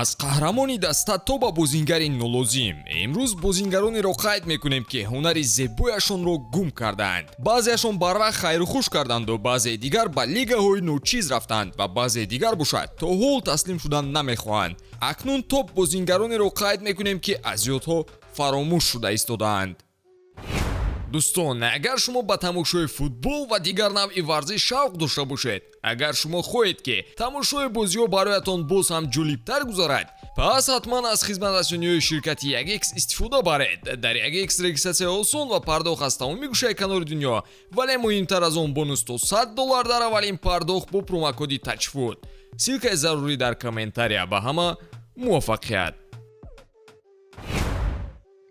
Аз қаҳрамони даста то ба бозингари нолозим, имрӯз бозингаронеро қайд мекунем, ки ҳунари зебояшонро гум кардаанд. Баъзеашон барвақт хайрухуш карданду, баъзеи дигар ба лигаҳои ночиз рафтанд ва баъзеи дигар бошад, то ҳол таслим шудан намехоҳанд. Акнун топ бозингаронеро қайд мекунем, ки аз ёдҳо фаромӯш шуда истодаанд. Дӯстон, агар шумо ба тамошои футбол ва дигар навъи варзиш шавқ дошта бошед, агар шумо хоҳед, ки тамошои бозиҳо бароятон боз ҳам ҷолибтар гузарад, пас ҳатман аз хизматрасониҳои ширкати 1X истифода баред. Дар 1X регистратсия осон ва пардохт аз тамоми гӯшаи канори дунё, вале муҳимтар аз он, бонус то 100 доллар дар аввалин пардохт бо промокоди TAJFOOT. Ссылкаи зарурӣ дар комментария. Ба ҳама муваффақият!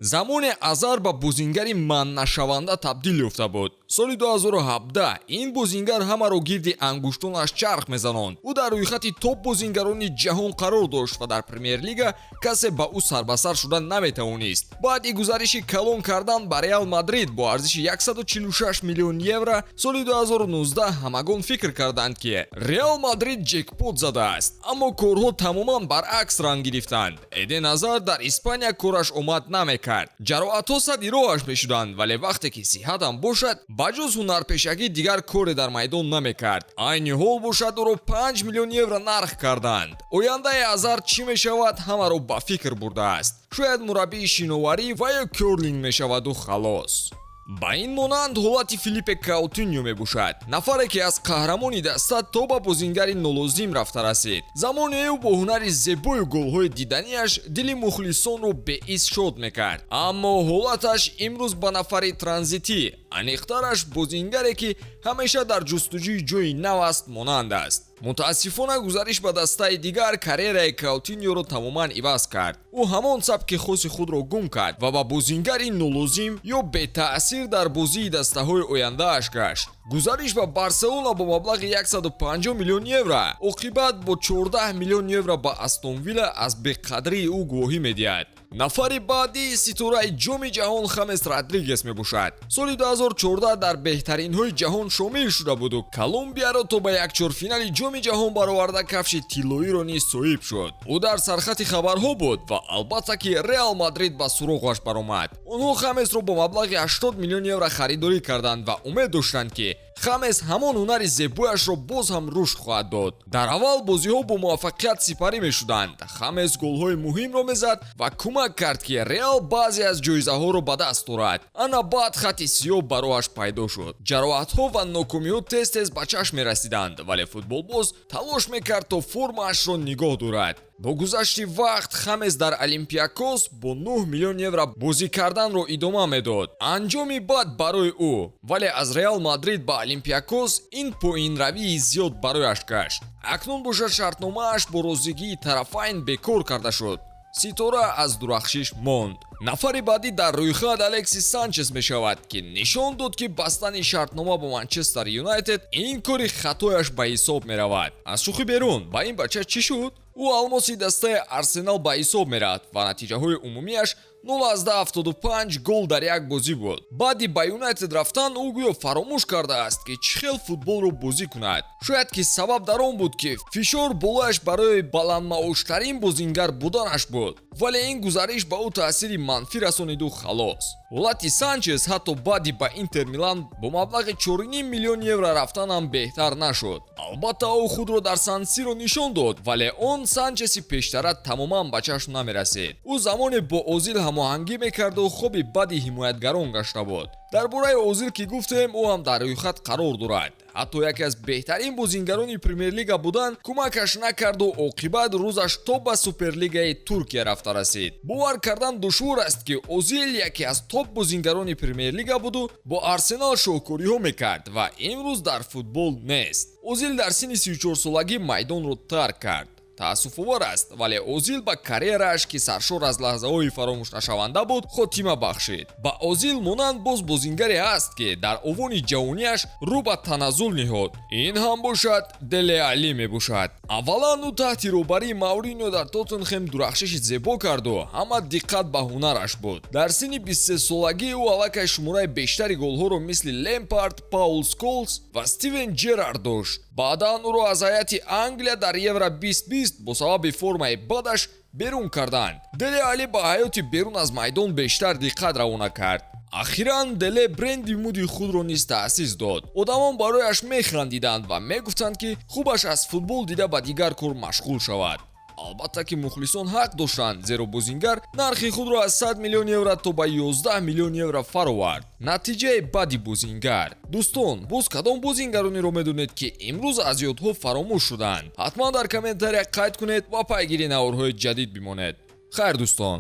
Замоне Азар ба бозингари манънашаванда табдил ёфта буд. Соли 2017 ин бозингар ҳамаро гирди ангуштонаш чарх мезанонд. Ӯ дар рӯйхати топ бозингарони ҷаҳон қарор дошт ва дар Премер-лига касе ба ӯ сарбасар шуда наметавонист. Баъди гузариши калон кардан ба Реал Мадрид бо арзиши 146 миллион евро соли 2019, ҳамагон фикр карданд, ки Реал Мадрид ҷекпот задааст, аммо корҳо тамоман баръакс ранг гирифтанд. Эден Азар дар Испания кораш омад намекард. Ҷароҳатҳо садди роҳаш мешуданд, вале вақте ки сиҳатам бошад, ба ҷуз ҳунарпешагӣ дигар коре дар майдон намекард. Айни ҳол бошад, ӯро 5 миллион евро нарх карданд. Ояндаи Азар чӣ мешавад, ҳамаро ба фикр бурдааст. Шояд мураббии шиноварӣ ва ё кёрлинг мешаваду халос. Ба ин монанд ҳолати Филиппе Каутиньо мебошад, нафаре ки аз қаҳрамони даста то ба бозингари нолозим рафта расид. Замоне ӯ бо ҳунари зебою голҳои диданиаш дили мухлисонро беиз шод мекард, аммо ҳолаташ имрӯз ба нафари транзитӣ, аниқтараш бозингаре ки ҳамеша дар ҷустуҷӯи ҷои нав аст, монанд аст. Мутаассифона, гузариш ба дастаи дигар карьераи Каутиньоро тамоман иваз кард. Ӯ ҳамон сабки хоси худро гум кард ва ба бозингари нолозим ё бетаъсир дар бозии дастаҳои ояндааш гашт. Гузариш ба Барселона бо маблағи 150 миллион евро, оқибат бо 14 миллион евро ба Астон Вилла аз беқадрии ӯ гувоҳӣ медиҳад. Нафари баъдӣ ситораи Ҷоми Ҷаҳон Хамес Родригес мебошад. Соли 2014 дар беҳтаринҳои ҷаҳон шомил шуда буду Колумбияро то ба якчорфинали Ҷоми Ҷаҳон бароварда, кафши тиллоиро низ соҳиб шуд. Ӯ дар сархати хабарҳо буд ва албатта ки Реал Мадрид ба суроғаш баромад. Онҳо Хамесро бо маблағи 80 миллион евро харидорӣ карданд ва умед доштанд, ки Хамес ҳамон ҳунари зебояшро боз ҳам рушд хоҳад дод. Дар аввал бозиҳо бо муваффақият сипарӣ мешуданд. Хамес голҳои муҳимро мезад ва кӯмак кард, ки Реал баъзе аз ҷоизаҳоро ба даст орад. Ана баъд хати сиёҳ ба роҳаш пайдо шуд. Ҷароҳатҳо ва нокомиҳо тез тез ба чашм мерасиданд, вале футболбоз талош мекард, то формаашро нигоҳ дорад. Бо гузашти вақт Хамес дар Олимпиакос бо 9 миллион евро бозӣ карданро идома медод. Анҷоми бад барои ӯ, вале аз Реал Мадрид ба Олимпиакос ин поинравии зиёд барояш гашт. Акнун бошад, шартномааш бо розигии тарафайн бекор карда шуд. Ситора аз дурахшиш монд. Нафари баъдӣ дар рӯйхат Алексис Санчес мешавад, ки нишон дод, ки бастани шартнома бо Манчестер Юнайтед ин кори хатояш ба ҳисоб меравад. Аз шӯхӣ берун, ба ин бача чӣ шуд? Ӯ алмоси дастаи Арсенал ба ҳисоб меравад ва натиҷаҳои умумиаш 0,75 гол дар як бозӣ буд. Баъди ба Юнайтед рафтан ӯ гӯё фаромӯш кардааст, ки чӣ хел футболро бозӣ кунад. Шояд ки сабаб дар он буд, ки фишор болояш барои баландмаоштарин бозингар буданаш буд, вале ин гузариш ба ӯ таъсири манфӣ расониду халос. Ҳолати Санчес ҳатто баъди ба Интер Милан бо маблағи 4,5 миллион евро рафтан ҳам беҳтар нашуд. Албатта, ӯ худро дар Сан Сиро нишон дод, вале он Санчеси пештара тамоман ба чашм намерасид. Ӯ замоне бо Озил ҳамоҳангӣ мекарду хоби бади ҳимоятгарон гашта буд. Дар бораи Озил ки гуфтем, ӯ ҳам дар рӯйхат қарор дорад. Ҳатто яке аз беҳтарин бозингарони Премер-лига будан кӯмакаш накарду оқибат рӯзаш то ба Суперлигаи Туркия рафта расид. Бовар кардан душвор аст, ки Озил яке аз топ бозингарони Премер-лига буду бо Арсенал шоҳкориҳо мекард ва имрӯз дар футбол нест. Озил дар синни 34-солагӣ майдонро тарк кард. Таассуфовар аст, вале Озил ба карьерааш, ки саршор аз лаҳзаҳои фаромӯшнашаванда буд, хотима бахшид. Ба Озил монанд боз бозингаре ҳаст, ки дар овони ҷавониаш рӯ ба таназзул ниҳод. Ин ҳам бошад Деле Али мебошад. Аввалан, ӯ таҳти роҳбарии Мауриньо дар Тоттенхем дурахшиши зебо карду ҳама диққат ба ҳунараш буд. Дар синни 23-солагӣ ӯ аллакай шумораи бештари голҳоро мисли Лемпард, Паул Сколс ва Стивен Джерард дошт. Баъдан ӯро аз ҳайати Англия дар Евро 2020 бо сабаби формаи бадаш берун карданд. Деле Али ба ҳаёти берун аз майдон бештар диққат равона кард. Ахиран Деле бренди муди худро низ таъсис дод. Одамон барояш механдиданд ва мегуфтанд, ки хубаш аз футбол дида ба дигар кор машғул шавад. Албатта ки мухлисон ҳақ доштанд, зеро бозингар нархи худро аз 100 миллион евро то ба 11 миллион евро фаровард. Натиҷаи бади бозингар. Дӯстон, боз кадом бозингаронеро медонед, ки имрӯз аз ёдҳо фаромӯш шуданд? Ҳатман дар комментария қайд кунед ва пайгири наворҳои ҷадид бимонед. Хайр, дӯстон.